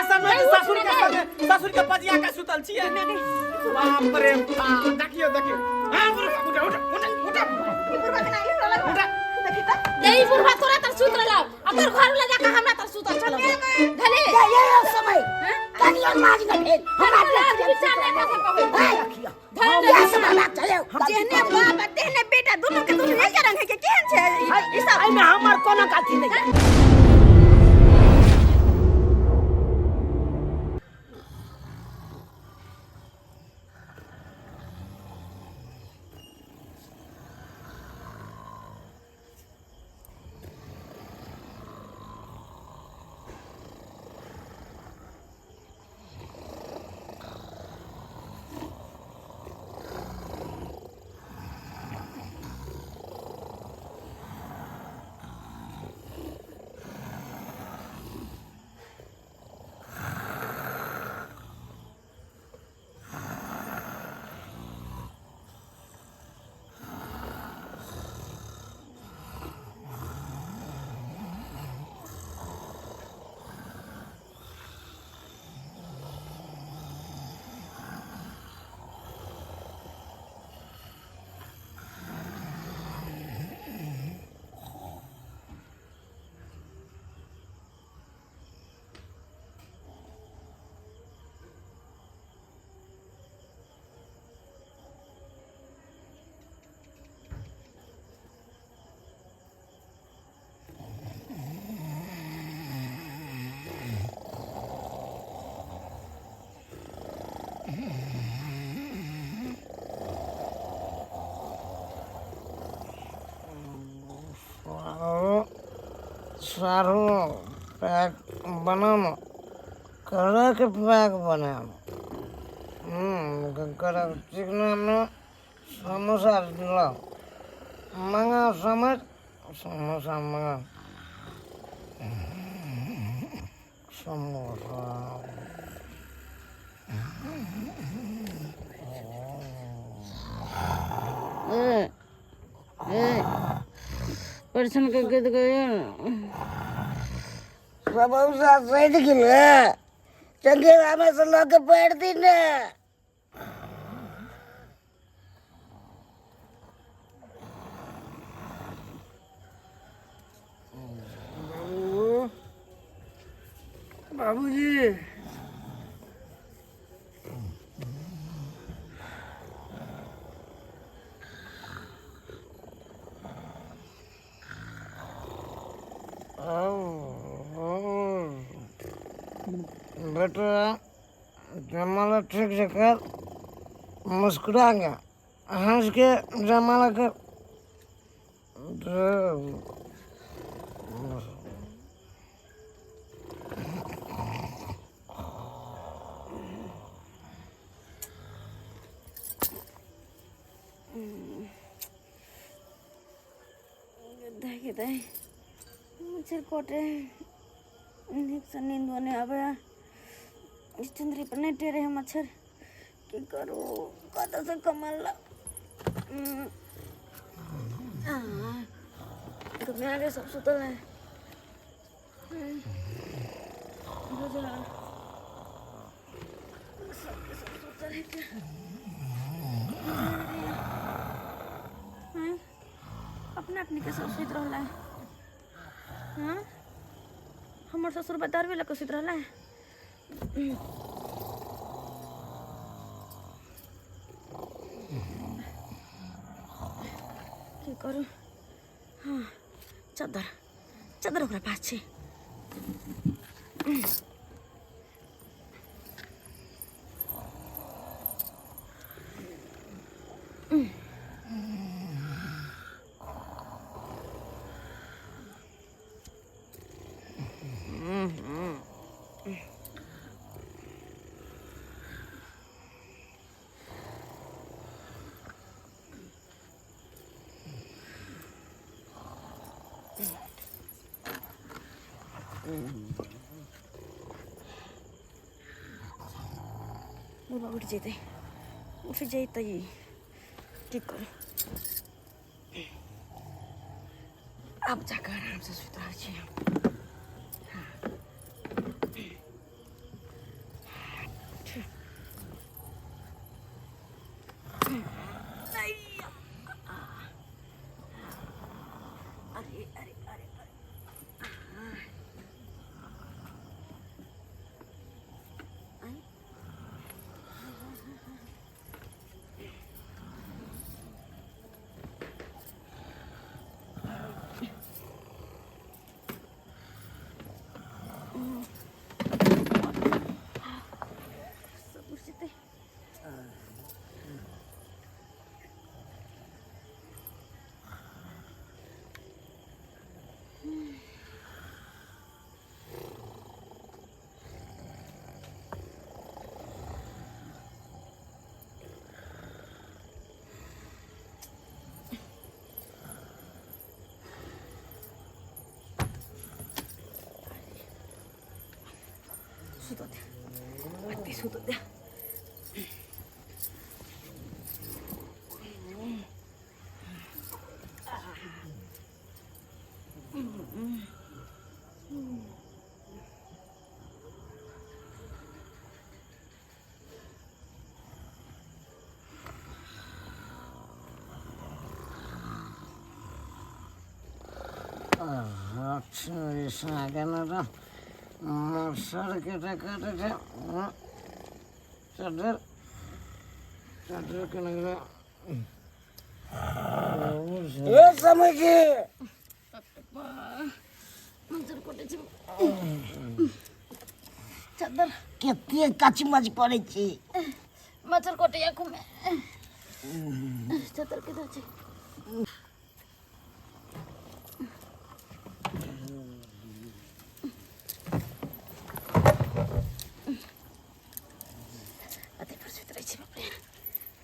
समय ससुर के संगे ससुर के पजिया के सुतल छियै। बाप रे बाप, देखियो देखियो। हां बुढ़वा, उठ उठ उठ उठ। ई बुढ़वा के नहीं हमरा लग उठ। देखी त। ए ई बुढ़वा तोरा तर सुत रहल आ तोर घर वाला जाके हमरा तर सुतल छल धले। ये ये समय कनियो लाज न भेल हमरा। लाज विचार नहि भऽ सकबै। हे धले। इएह सब हेबाक चाहिए। जेहने बाप आ तेहने बेटा, दुनू के दुनू एके रंग है के केहन छै ई सब? एहिमे हमर कोनो गलती नहि है। सारू पैक बनाम, कड़क पैक बनाम। कड़क चिकना में समोसा लाओ, मंगा समझ, समोसा मंगा, समोसा। परेशान करके तो गए। समोसा सैद गेलै, चंगेरा में से लऽ के पढ़ दिन। बाबू, बाबूजी। बेटा, जमाला ठीक से कर, मुस्कुरा गया, हंस के जमाला कर। देखि दे, मच्छर कटे, नीकसँ नींदो नहि आबैए। चुन्दरी पर नहि टेरे है मच्छर। की करू, कतऽसँ कमल माय सब सुतल है। सबके सब सुतल है। अपना अपने के सब सुति रहला है। हाँ, हमर ससुर दारुए लऽ कऽ सुति रहला है। की करू? हाँ, चद्दर, चद्दर ओकरा पास छै। बुढ़बा उठि जेतै, उठि जेतै। की करू, आब जाकऽ आरामसँ सुति रहल छी हम। सुतऽ दे, एते सुतऽ दे। मच्छर केटे काटे छै। चद्दर चद्दर केना गेलै? ए समय के मच्छर कटै छै, चद्दर कते कचमच करै छी। मच्छर कटैया खूबे। चद्दर किधर छै? अते पर सुति रहै छी। बाप रे,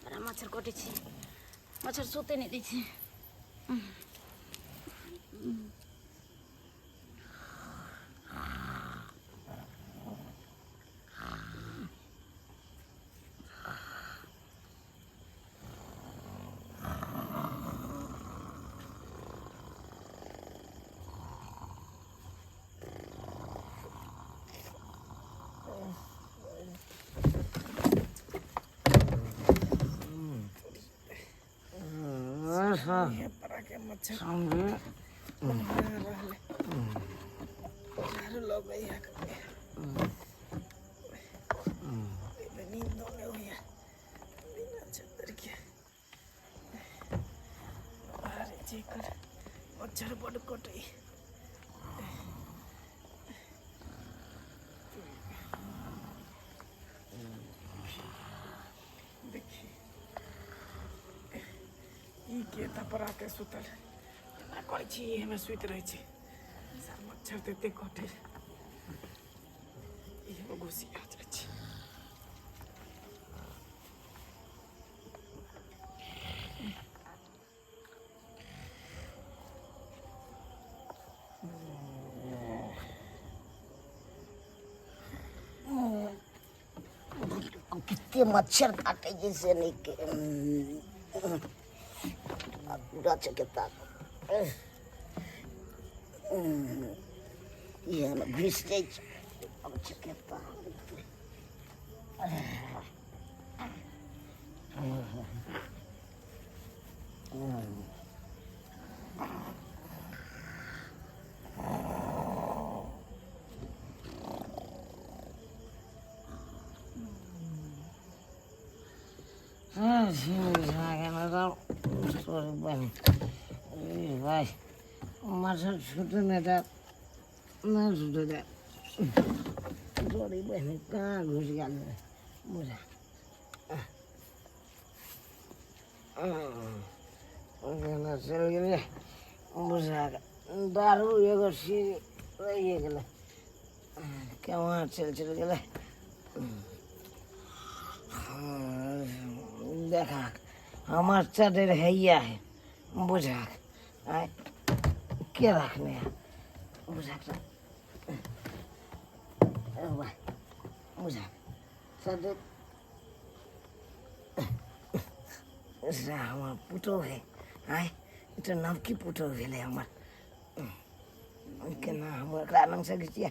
बड़ा मच्छर कटै छै, मच्छर सुते नहि दै छै। के मच्छर रहले झाड़ू लगैया, नींदो नहि होइया बिना चद्दर के। अरे जेकर मच्छर बड कटै। देखी, ई के थपड़ा के सुतल एना करै छी, एहिमे सुति रहै छी। सर, मच्छर तऽ एते कटै, इहो घुसिया जाइ छै। कते मच्छर काटै छै से नहि के पूरा चकेता इएहमे घुसि जाइ छै। आब चकेता भाइ, मच्छर छुटै नहि दे, नहि छुटै दे। तोरी बहिनी, कहाँ घुसि गेल बुझा? चलि गेलै बुझा। दारू एगो सीढ़ी रहिए गेलै, केना चलि चलि गेलै? देखा, हमर चद्दर हैया है बुझा। आँय, के रखने है बुझा? बुझा चद्दर से हमर पुतोहु है। आँय, ई तऽ नवकी पुतोहु भेलै हमर। केना हम एकरा लगसँ घिचियै?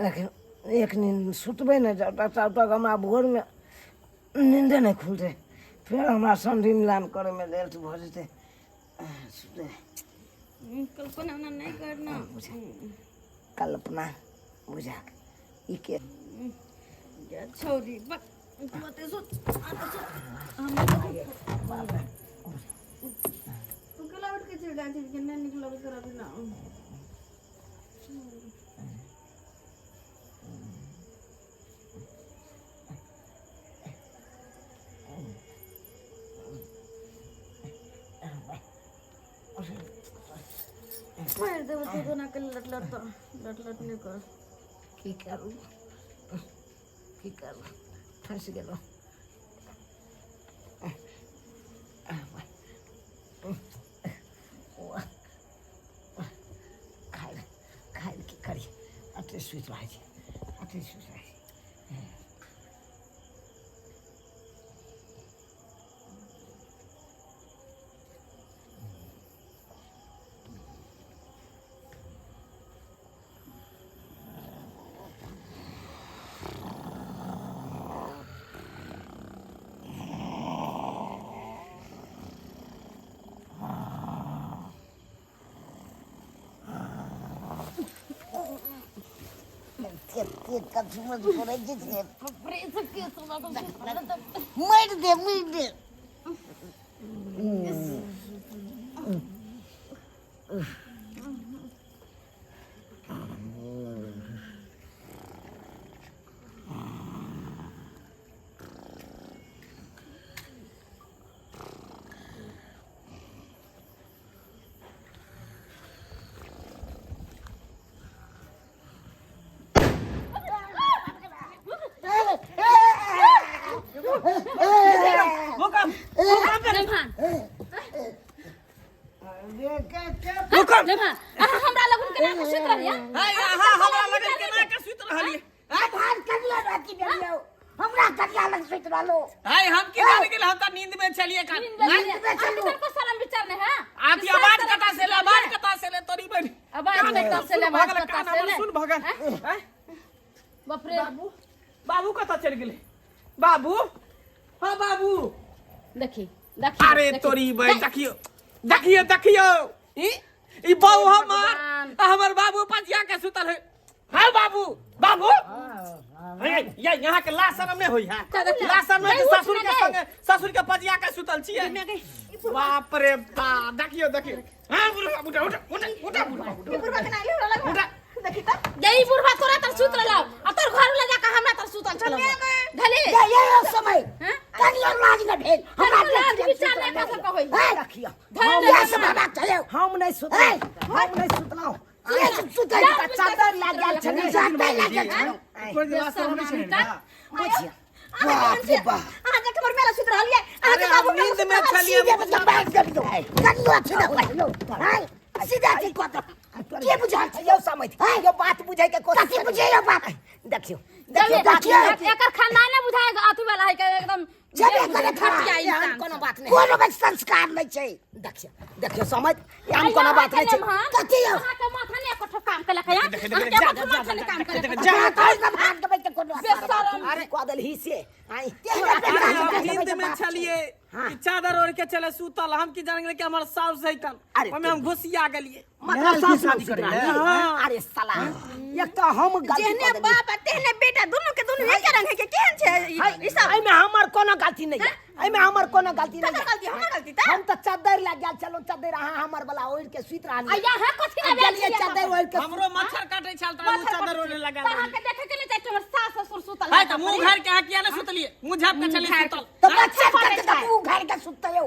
लेकिन एक नींद सुतबै नहि जब तक, तब तक हमरा भोरमे नींदे नहि खुलतै। फेर हमरा संधि मिलान करैमे लेट भऽ जेतै। सुतै कल्पना उना नहीं करना। बुझा, कल्पना बुझा, ई के छौरी बक मते सुत, आते सुत। हम तू केला उठ के चल जाइ छी के नहि नीक लगै तोरा बिना? मारि देबो तू कोना के। लट लट तऽ लट लट नहि कर। की करू, की करू, फँसि गेलहुँ। खाइ खाइ, की करी? अते सुति रहै छी, अते सुति रहै छी। मरि दे मरि दे। भूकंप लेमान भूकंप। लेमान, अहाँ हमरा लगन केना के सुति रहलियै? हाय, अहाँ हमरा लगन केना के सुति रहलियै? आधार करिया राति में हमरा करिया लग सुति रहलो। हाय, हम की जाने गेल, हम त नींद में छलियै कान। नींद में नींद में छलियै। छलू। अहाँ के शरम विचार नहि है? आथी आवाज कता से ले, आवाज कता से ले तोरी बन। आवाज कता से ले, आवाज कता से ले। सुन भगल। हैं? बाप रे। बाबू, बाबू कता चलि गेलै? बाबू, हाँ बाबू। देखी देखी। अरे देखी। तोरी बहन, देखियो देखियो देखियो, ई ई बहू हमर भगवान। आ हमर बाबू पजिया के सुतल है। हाँ बाबू, बाबू, हे, ये यहाँ के लाश शरम नहीं होई है। लाश शरम नहीं, नहीं, ससुर उठ के ना। संगे ससुर के पजिया के सुतल छियै। बाप रे बाप, देखियो देखियो। हाँ बुढ़ा, उठा उठा उठा उठा बुढ़ा, उठा। ई बुढ़वा केना एलै हमरा लग? उठा। देखी त। यही बुढ़वा तोरा तर सुत रहलौ आ तोर घर वाला जाके हमरा तर सुतल छलौ। धली। ये ये समय हैं? कनियो लाज न भेल हमरा। कनियो लाज विचार नहि कऽ सकऽ होई। हैं? रखियो। धर ये ले। सब बात चाहिए। हम नहीं सुतलहुँ, हम नहीं सुतलहुँ। ये सब सुतै जा, चादर लागल छलै, चादर लागल छलै। बुझियो, बाप रे बाप। अहाँ जाके हमर मेला सुति रहलियै, अहाँ के अरे बाबू हम नींद में छलियै। सीधे मतलब बैठ जबियो, कनियो अच्छी न होई। हैं? सीधा ठीक कऽ दो। के बुझाल छै यौ समझ? यौ बात बुझै के कोशिश। कथी बुझै यौ बात? देखियौ देखियौ देखियौ। एकर खानदान नहि बुझाय अथी वाला है के एकदम छेबे करे घटिया एहन इंसान। कोनो बात नहि, कोनो बात संस्कार नहि छै। देखियौ देखियौ समझ, एहन कोनो बात नहि छै। कथी यौ? अहाँके माथा नहि एको ठो काम केलक है? देख, देख, अहाँके जा, एको जा, ठो माथा नहि काम केलक? जा, अपना तोड़ के भाग देबै तऽ कोनो बेशरम। अरे कऽ देलही से आइ। अरे हम नींद में छलियै, ई चादर ओढ़ के चले सुतल, हम की जान गेलियै कि हमर साउस है कन। अरे ओमे हम घुसिया गेलियै। मतलब सास शादी करै ले। हाँ। अरे साला, एक तऽ हम गलती जेहने कऽ देलियै। बाप आ तेहने बेटा, दुनू के दुनू एके रंग है के। केहन छै ई सब? एहिमे हमर कोनो गलती नहि है, एहिमे हमर कोनो गलती नहीं ककर है। गलती? हमर गलती तऽ? हम तऽ चद्दर लग गेल छलहुँ, चद्दर अहाँ हमर वाला ओढ़ि के सुति रहलियै। आ यहाँ कथी आ लए गेलियै चद्दर ओढ़ि के। हमरो मच्छर काटै छल तऽ ओ चादर ओढ़े लगा। अहाँके देखे के नहि चाही कि हमर सास ससुर सुतल है है। तऽ मुंह घर के अहाँ किया ने सुतलियै? मुंह झाप के छलियै सुतल। तऽ मच्छर कटतै तऽ मुँह उघारि के सुततै यौ।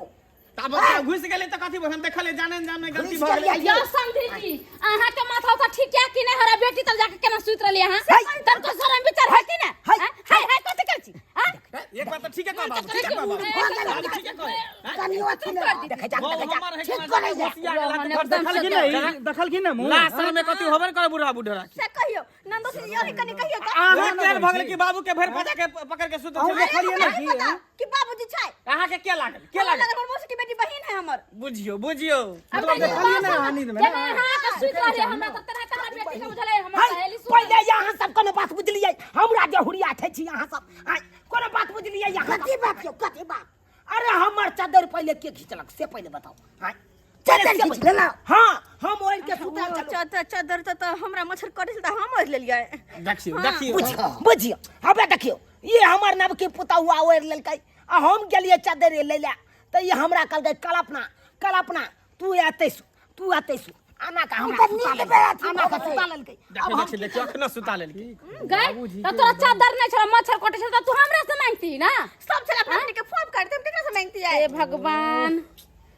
तब ओकरा घुसि गेलै तऽ कथी हम देखलियै, जाने जाने गलती घुसि भऽ गेलै। गेलियै। यौ समधी जी, अहाँके माथा उथा ठीक है कि नहि? हमरा बेटी तर जाके केना सुति रहलियै अहाँ? तनको शरम विचार है कि नहि? है। हैं? हाय हाय कथी करै छी? हैं? एक बात तऽ ठीके कह बाबू, ठीके कह बाबू, भऽ गेल। ठीके कह। कनियो अथी नहि देखै जा, बहू देखै जा। हमर है। ठीक करै जा। घुसिया गेला तऽ घर एकदम देखल से कि नहि? देखल की ने मुँह? लाशर में कथी होबे ने करे बुढ़ा बुढ़ा से कहियौ नंदो से, यौ कनि कहियौ तऽ। अहाँ केहन भऽ गेल कि बाबू के भरि पजा के पकड़ के सुतल अहूँ छलियै? देखलियै ने नहि की? पता कि बाबूजी छै। अहाँ के के लागल, के हमरा लागल? लागल हमर मौसी के बेटी, बहिन है हमर। बुझियौ बुझियौ। अब देखलियै ने अहाँ नींद में जेना ने? अहाँके सुति रहलियै हमरा तर, तेना हमरा बेटी के बुझलै हमर है, सहेली सुतल। पहिले अहाँ सब कोनो बात बुझलियै? हमरा जे हुरिया छै छी अहाँ सब आँय, कोनो बात बुझलियै अहाँ? कथी बात यौ, कथी बात? अरे हमर चादर पहिले के खींचलक से पहिले बताउ। आँय, चादर खींच लेलौ? हाँ, हम ओढ़ि के सुतल छलहुँ। चादर चादर तऽ हमरा मच्छर कटै छल तऽ हम ओढ़ि लेलियै। देखियौ देखियौ। बुझियौ बुझियौ, हबे देखियौ, ई हमर नवकी पुतहुआ ओढ़ि लेलकै आ हम गेलियै चादर लै लए तऽ ई हमरा कहलकै कल्पना कल्पना, तू एतै सु, तू एतै सु। आना के हमरा सुता लेलकै, आना के सुता लेलकै। अब हम देखियौ देखियौ, अखनो सुता लेलकै। गै, तऽ तोरा चादर नहि छल, मच्छर कटै छल तऽ तू हमरा से मांगती ना? सब छल अपना अपने के फोन करते, हम केकरा से मांगती? हे भगवान।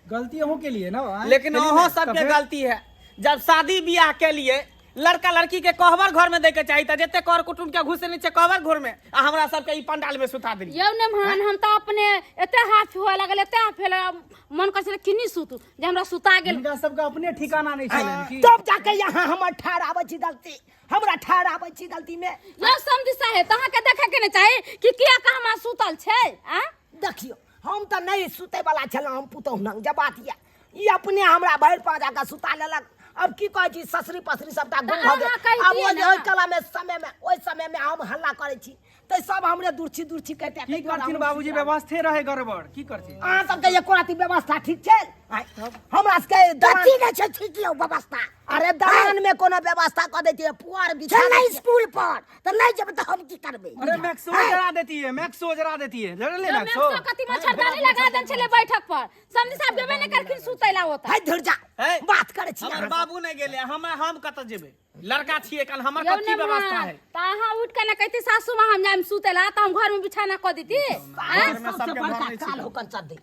गलती अहूँ के लिए ना आँय? लेकिन चलिए अहों ने, सबके तऽ फेर- गलती है। जब शादी बियाह के लिए लड़का लड़की के कहबर घर में दे के चाहिए, जते कर कुटुम के घुसे नीचे कहबर घर में, आ हमरा सबके ई पंडाल में सुता देली। यौ नेमहान, हम तऽ अपने एते हाथ हुए लागल, एते हाथ हुए लागल, मन करै छलै किन्नी सुतू, जे हमरा सुता गेल। हिनका सबके अपने ठिकाना नहि छलनि की? तब जाके यहाँ हमर ठाढ़ आबै छी गलती, हमरा ठाढ़ आबै छी गलती में। यौ समधी साहेब, तऽ अहाँके देखै देखे के ने चाही कि किया का हमरा सुतल छै आ देखियौ हम तऽ नहि सुतै वाला छलहुँ हम पुतहु नंग जे बात यऽ ई अपने हमरा भरि पाँजा कऽ सुता लेलक। अब की कहै छी, ससरी पसरी सबटा गुम भऽ गेल। अहाँ कहितियै आब ओ जे ने। ओहि कला में समय में, ओहि समय में हम हल्ला करै छी तऽ सब हमरे दुर्छी दुर्छी कहिते। की करथिन बाबूजी, व्यवस्थे रहे गड़बड़, की करथिन? अहाँ सबके एको राति व्यवस्था ठीक छै? आँय, हमरा सबके दलान- कथी नहि छै ठीक यौ व्यवस्था? अरे दलान में कोनो व्यवस्था कऽ दैतियै, पुआर बिछा चल दैतियै। स्कूल पर तऽ नहि जेबै तऽ हम की करबै? अरे मैक्सो जरा देती है, मैक्सो जरा देती है, जरा ले मैक्सो। मैक्सो कथी, मच्छरदानी लगा देन छलै बैठक पर, समझी साहब गेबे नहि करखिन सुतै ला ओतऽ। है धुर जा, है। बात करै छी हमर अहाँ सब। बाबू नहि गेलै, हम कतऽ जेबै? लड़का छियै कल, हमर यौ कथी ने व्यवस्था माँ, है? तऽ अहाँ उठि कऽ ने कहिती सासू माँ हम जायब सुतै ला, तऽ हम घर में बिछाना कऽ देती। घर में सबसे सबके बड़का घर नहि काल छै। होकन चद्दर,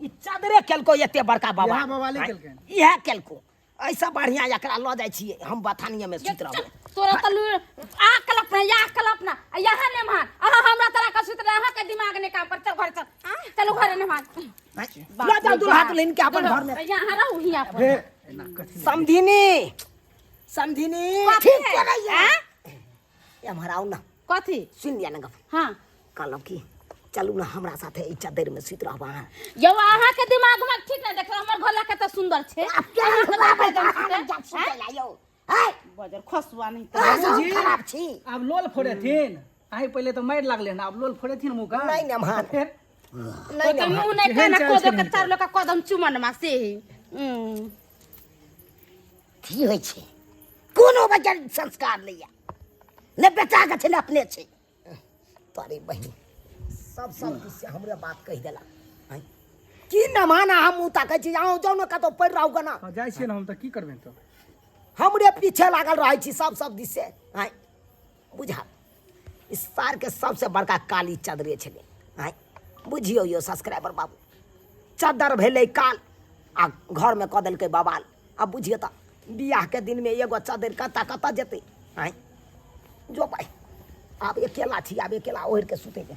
ई चदरे केलको एते बड़का बाबा। इएह बवाले केलकै। इएह केलको। ऐसा बढ़िया एकरा लऽ जाइ छियै हम, बथानिये में सुति रहबै। तोरा तऽ लू आ कलपना या कलपना आ यहाँ ने मान, अहाँ हमरा तरह का सुत रहे, अहाँ के दिमाग ने काम कर। चल घर चल, चलो घर ने मान। लऽ जाउ दुल्हा दुल्हिन के अपन घर में। यहाँ रहू हियाँ पर। समधिनी, समधिनी। ठीक करैया। एम्हर आउ ना। कथी? सुनि लिअ ने गप। हाँ। कहलहुँ की चलू ने हमरा साथे, ई चद्दर में सुति रहब अहाँ। यौ, अहाँ के दिमाग में ठीक नहीं देख, हमर घर कते सुंदर छै। आब केहन खुआबै तऽ अहाँ लग जायब सुतै ला यौ? है बजर खसुआ नहीं। अहाँ सब बाबूजी। खराब छी। आब लोल फोड़ेथिन? आइ पहिले तऽ मारि लागले ने, आब लोल फोड़ेथिन मुँह का? नहि ने मान। फेर नहि ने तो मान। मुंह नहीं केहन खाना चाल को छै दे के चार लोग का कदम चुमन मा से ही। की होइ छै, कोनो बच्चा संस्कार नहि यऽ ने, बेटाके छै ने अपने छै। तोरे बहिन सब सब दिस से हमरे बात कहि देला। आँय? की न माना, हम मुँह ताकै छी, अहूँ जाउ ने कतौ पड़ि रहू गना। हाँ, जाइ छियै ने हम तऽ की करबै तऽ? हमरे पीछे लागल रहै छी सब सब दिस से। आँय बुझा, इस सार के सबसे बड़का काली चदरे छलै। आँय बुझियौ यौ सब्सक्राइबर बाबू, चदर भेलै काल आ घरमे कऽ देलकै बवाल। आब बुझियौ तऽ बियाहके दिनमे एगो चदरि कतऽ कतऽ जेतै? आँय जो भाइ, आब अकेला छी, आब अकेला ओढ़ि के सुतेबै।